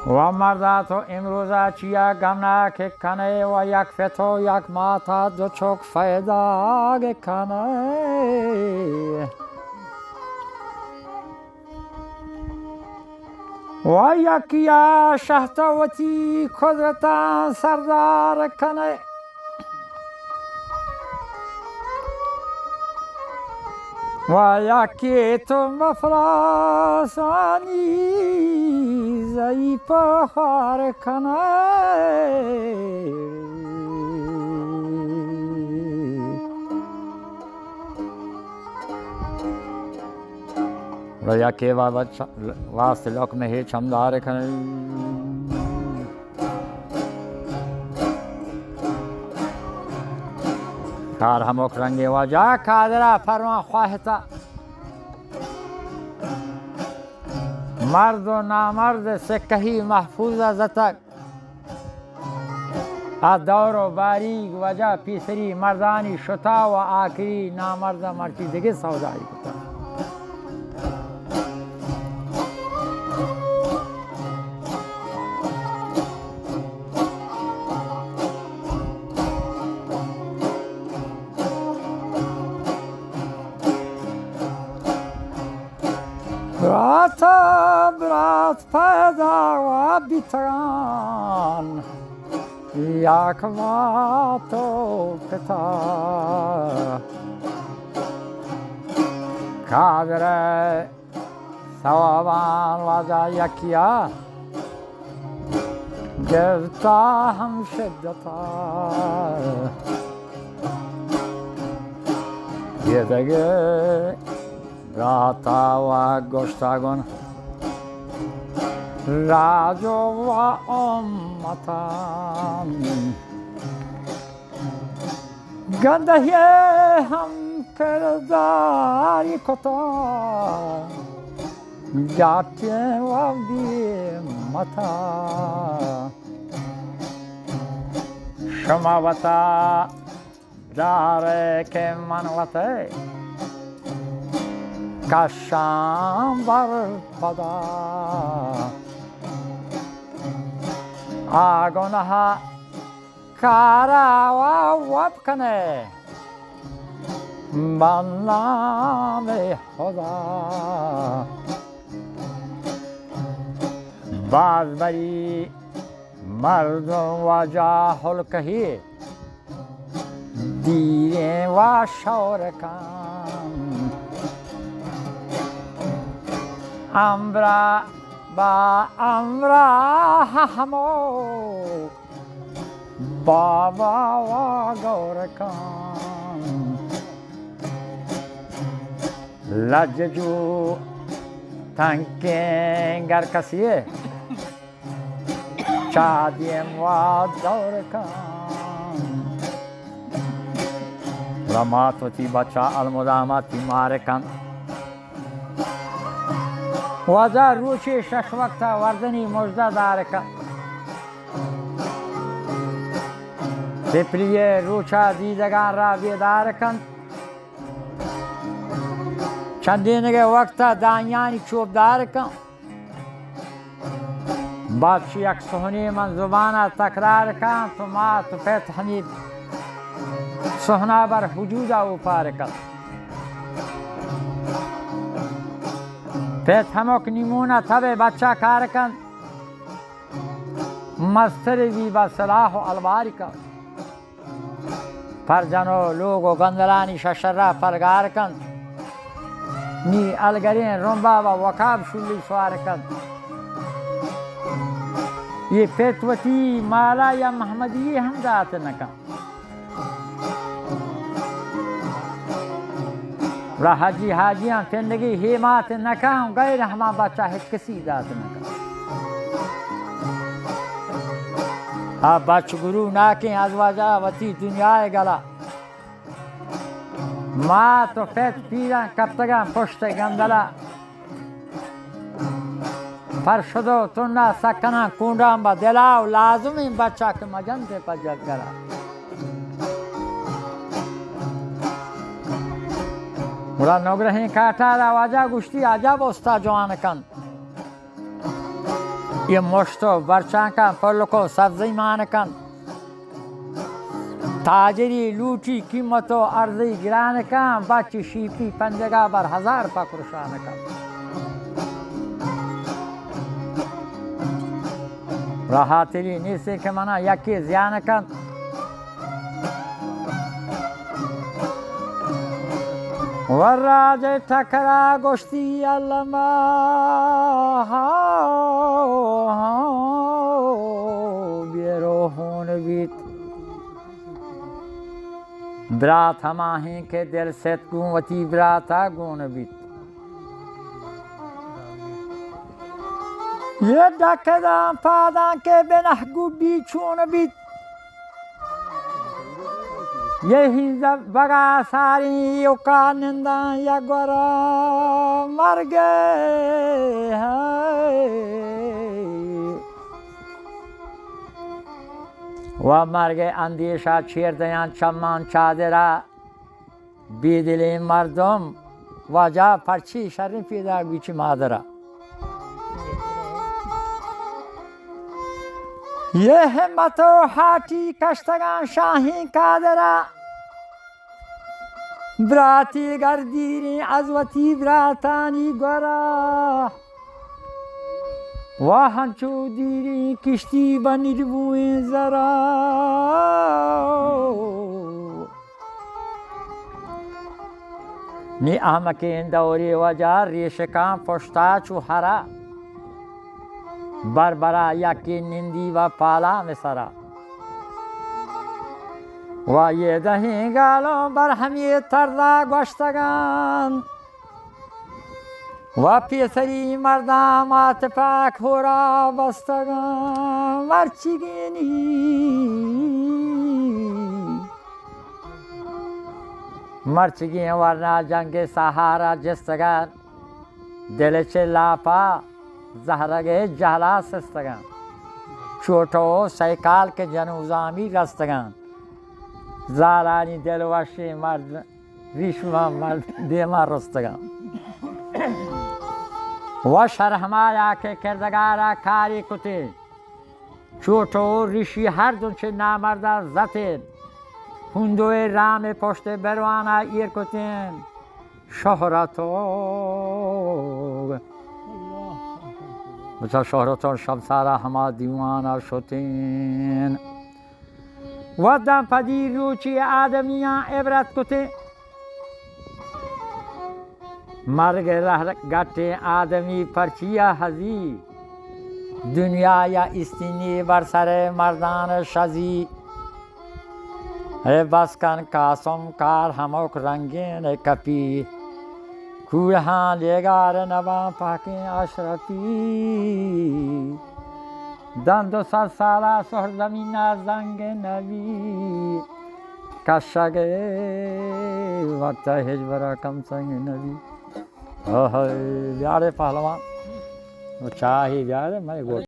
و مردا تو امروزا چیا گمناک کنئے و یک پت و یک ماتا دو چک پیداگ کنئے. و یکیا شہ تو وتی قدرتاں سردار کنئے. و یکے تو مفلسانی ضعیف خوار کنئے. و یکے وا-، وا-، چ-، واست لقمہ چمدار کنئے. کار ہمک رنگیں واجہ قادرا فرمان خواہتا. مرد و نامرد سکہی محفوظ زتگ. آ دور و باریگ واجہ پیسری مردانی شتا و آخری نامرد مرچی دگہ سودائی کتا. برات، برات پیدا و بیتگان، یک مات و پتا. قادر ثوابان واجہ یکیا گرتا ہم شدتا، یہ دگہ براتا و گوشتا گون راج و امتان. گندہی ہم کرداری کتا، جاٹیں و بی متا. شما وتا دارے کہ من وتے کشاں بر پدا. آ گناہ کارا و وپ کنے بنام خدا. باز بری مردم واجہ ہلکہی دیریں و شور کن، امرا با امرا ہمو بابا و گور کن. لج جو تنکیں گر کسی چادیم و دور کن. و مات وتی بچا المدامہ تیمار کن. واجہ روچے شش وقتا وردنی مژدہ دار کن. پپریے روچا دیدگان را بیدار کن. چندینگے وقتا دانیانی چوب دار کن. بادشی یک سہنے من زبانا تکرار کن، تو مات و پت ہمے سہنا بر وجودا اوپار کن. پت ہمک نیمونا تب بچا کار کن. مستر بی با سلاح و الوار کن. پر جن و لوگ و گندلانی ششرا پلگار کنت. نی الگریں رمبا و وقاب شلی سوار کنت. یہ پت وتی مالا یا محمدی ہم دات نہ کنت. را حاجی حاجیاں پندگی ہیمات نہ کنت، غیر ہما بچا ہچ کسی دات نہ کنت. آ بچ گرو ناکیں ازواجا وتی دنیائے گلا. مات و پت پیران کپتگاں پشت گندلا. پر شد و تنا سکناں کونڈاں با دلا و لازمیں بچا کہ مجنت پہ جگرا. گڑا نگرہیں کاٹارا واجہ گوشتی، عجب استا جوان کنت. یہ مشت و برچان کن، پلک و سبزی مان کن۔ تاجری لوٹی قیمت و ارزی گران کن، بچ شیپی پنجگا بر ہزار پکر شان کن۔ راحتلی نیستی کہ منا یکی زیان کن۔ و راج ٹکرا گوشتی علما، بیرو ہون بیت۔ برات ہما ہیں کہ دل ست گون وتی براتا گون بیت۔ یہ ڈکدان پادان کہ بنہ گڈی چون بیت۔ یہ ہنز بگا ساری اوکا نندان یا گورا مرگ ہے۔ و مرگ اندیشہ چیر دیان چمان چادرہ۔ بیدلیں مردم واجہ پرچی شریں پیداک بیچی مادرہ۔ یہ ہمت و ہاٹی کشتگان شاہیں قادرہ۔ براتی گردیریں از وتی براتانی گورا۔ و ہنچو دیریں کشتی بنیر بوئیں زرا۔ نی احمقیں دوری وجہ ریشکاں پشتا چو ہرا۔ بربرا یکی نندی و پالا مسرا۔ و یہ دہیں گالوں بر ہمی طرزا گوشتگان۔ و پیسری مرداں مات پاک ہورا بستگاں مرچگینی۔ مرچگیں ورنا جنگ سہارا جستگاں۔ دل چہ لاپا زہرگ جہلا سستگاں۔ چوٹو سیکال کہ جنوزامی رستگاں۔ زالانی دل وشیں مرد ریشما مرد دیما رستگاں۔ و شر ہمایا کہ کردگارا کاری کتیں۔ چوٹو ریشی ہر دو چہ نامردا زتیں۔ ہندوئے رام پشت بروانا ایر کتیں۔ شہرتو بچا شہرتو شمسارا ہما دیوانا شتیں۔ و داں پدی روچی آدمیاں عبرت کتیں۔ مرگ رہ گٹیں آدمی پرچیا ہزی۔ دنیا یا استینی بر سر مردان شزی۔ اے بس کن قاسم کار ہمک رنگین کپی۔ کوڑہاں لیگار نباں پاکیں اشرفی۔ داں دو سد سالا سہر زمینا زنگ نبی۔ کشگ وقت ہچبرا کم سنگ نبی۔ اوہے، بیارے پہلوان۔ و چاہی بیارے، مئے گوٹ